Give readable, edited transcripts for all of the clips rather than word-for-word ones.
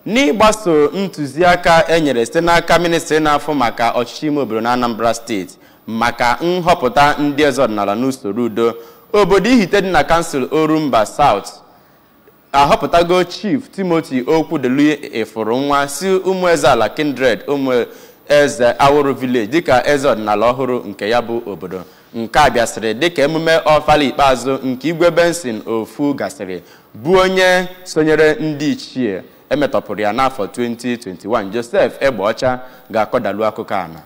N'ịgbaso ntụziaka e nyere site n'aka ministri na-afụ maka ọchịchị ime obodo na Anambra steeti maka nhọpụta ndị eze ọdịnala n'usoro udo, obodo Ihite dị na kansụl Orumba South ahọpụtago Chief Timothy Okwudelu Ifurunwa si Ụmụezeala Kindred Ụmụeze Awuru Village dịka eze ọdịnala ọhụrụ nke ya bụ obodo. Nke a bịasịrị dịka emume ọfala ikpeazụ nke Igwe Benson Ofu gasịrị, bụ onye sonyere ndị ichie emetọpụrụ ya n'afọ 2021. Joseph Egbeọcha ga-akọdalu akụkọ ana.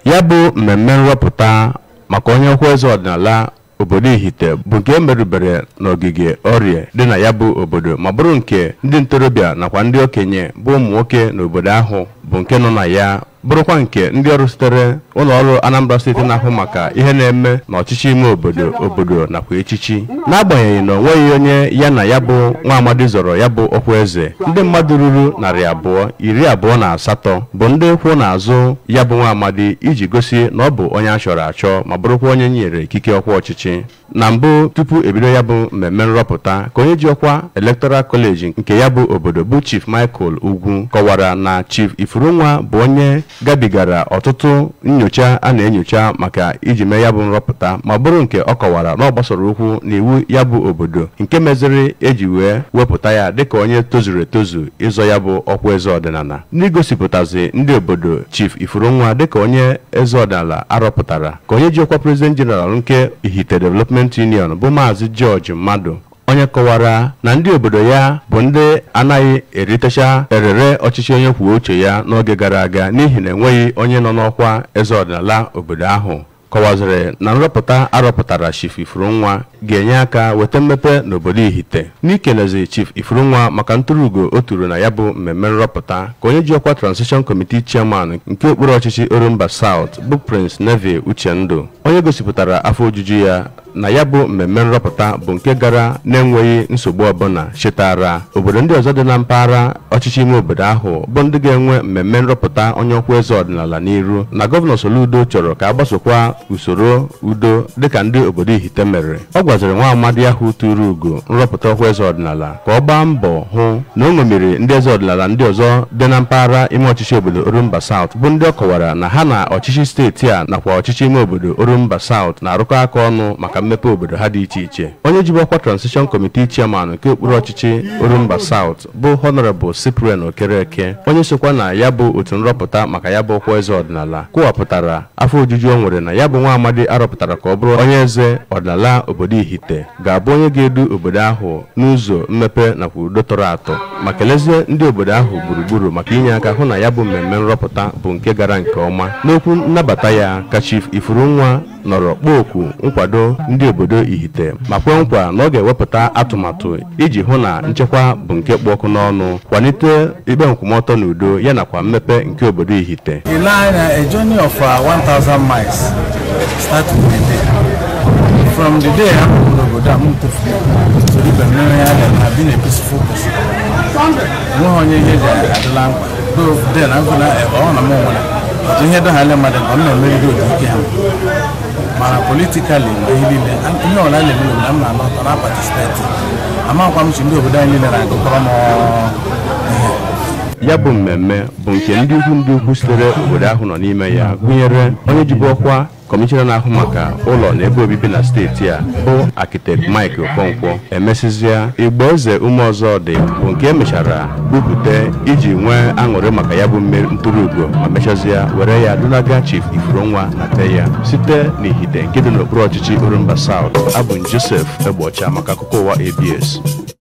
Ya bụ mmemme nrọpụta maka onye ọkwa eze ọdịnala obodo Ihite bụ nke emerubere n'ogige Orie dị na ya bụ obodo, ma bụrụ nke ndị ntorobịa nakwa ndị okenye bụ ụmụ nwoke n'obodo ahụ bụ nke nọ na ya, bụrụkwa nke ndị ọrụ sitere ụlọ ọrụ Anambra steeti na-ahụ maka ihe na-eme n'ọchịchị ime obodo obodo nakwa echichi. N'agbanyeghị na o nweghị onye ya na ya bụ nwa amadi zọrọ ya bụ ọkwa eze, ndị mmadụ ruru 228 bụ ndị kwụ n'azụ ya bụ nwa amadi iji gosi na ọ bụ onye a chọrọ achọ ma bụrụkwa onye nyere ikike ọkwa ọchịchị. Na mbụ tupu ebido ya bụ mmemme nrọpụta, ka onye ji ọkwa Electoral College nke ya bụ obodo bụ Chief Michael Ugwu kọwara na Chief Ifurunwa bụ onye gabigara ọtụtụ nyocha a na-enyocha maka iji mee ya bụ nrọpụta, ma bụrụ nke ọ kọwara na ọ gbasoro ụkwụ n'iwu ya bụ obodo nke meziri eji wee wepụta ya dịka onye tozuru etozu ịzọ ya bụ ọkwa eze ọdịnala. N'igosipụtazi ndị obodo Chief Ifurunwa dịka onye eze ọdịnala arọpụtara, ka onye ji ọkwa President General nke Ihite Development Union bụ Maazị George Mmadụ, onye kọwara na ndị obodo ya bụ ndị anaghị eritecha erere ọchịchị onye kwuo uche ya n'oge gara aga n'ihi na enweghị onye nọ n'ọkwa eze ọdịnala obodo ahụ, kọwaziri na nrọpụta arọpụtara Chief Ifurunwa ga-enye aka weta mmepe n'obodo Ihite. N'ikelezi Chief Ifurunwa maka ntụrụugo o turu na ya bụ mmemme nrọpụta, ka onye ji ọkwa Transition Committee Chairman nke okpuru ọchịchị Orumba South bụ Prince Neville Uchendu, onye gosipụtara afọ ojuju ya na ya bụ mmemme nrọpụta bụ nke gara na-enweghị nsogbu ọbụla, chetara obodo ndị ọzọ dị na mpaghara ọchịchị ime obodo ahụ bụ ndị ga-enwe mmemme nrọpụta onye ọkwa eze ọdịnala n'iru na gọvanọ Soludo chọrọ ka a gbasokwa usoro udo dịka ndị obodo Ihite mere. Ọ gwaziri nwa amadi ahụ tụrụ ugo nrọpụta ọkwa eze ọdịnala ka ọ gbaa mbọ hụ na o ṅomiri ndị eze ọdịnala ndị ọzọ dị na mpaghara ime ọchịchị obodo Orumba South bụ ndị ọ kọwara na ha na ọchịchị steeti a nakwa ọchịchị ime obodo Orumba South na-arụkọ aka ọnụ maka mmepe obodo ha dị iche iche. Onye jibu ọkwa Transition Committee Chairman nke okpuru ọchịchị Orumba South bụ Honorable Cyprian Okereke, onye sokwa na ya bụ otu nrọpụta maka ya bụ ọkwa eze ọdịnala, kụwapụtara afọ ojuju o nwere na ya bụ nwa amadi arọpụtara ka ọ bụrụ onye eze ọdịnala obodo Ihite ga-abụ onye ga-edu obodo ahụ n'ụzọ mmepe nakwa udo tọrọ atọ, ma kelezie ndị obodo ahụ gburugburu maka inye aka hụ na ya bụ mmemme nrọpụta bụ nke gara nke ọma. N'okwu nnabata ya, ka Chief Ifurunwa nọrọ kpọọ oku nkwado ndị obodo Ihite ma kwe nkwa na ọ ga-ewepụta atụmatụ iji hụ na nchekwa bụ nke kpụ ọkụ n'ọnụ, kwalite ikpe nkwụmọtọ na udo ya nakwa mmepe nke obodo Ihite. A journey of 1,000 miles start with a day. From the day I'm obodo m tofuru I've been a peaceful person. Nweghị onye ihe ji adịla mkpa then I'm gonna ọ na m nwere otu ihe dị ha ele mmadụ ọ na-emeride otu ike ha, mana politikali na ihe niile ihe ọla na-eme n'obodo m na-anọ na patisipeti amakwa m chi ndị obodo anyị niile na-agụkọrọ m ihe. Ya bụ mmemme bụ nke ndị ukwu sitere obodo ahụ nọ n'ime ya, gụnyere onye jibu ọkwa kọmishọna na-ahụ maka ụlọ na ebe obibi na steeti a bụ Architect Mike Okonkwo. Emesịzịa, Igbo eze Umeọzọ dị bụ nke emechara bupute iji nwee aṅụrị maka ya bụ mmeri ntụrụugo, ma mechazịa were ya dulaga Chief Ifurunwa na be ya site n'Ihite nke dị n'okpuru ọchịchị Orumba South. Abụ m Joseph Egbeọcha maka akụkọ ụwa ABS.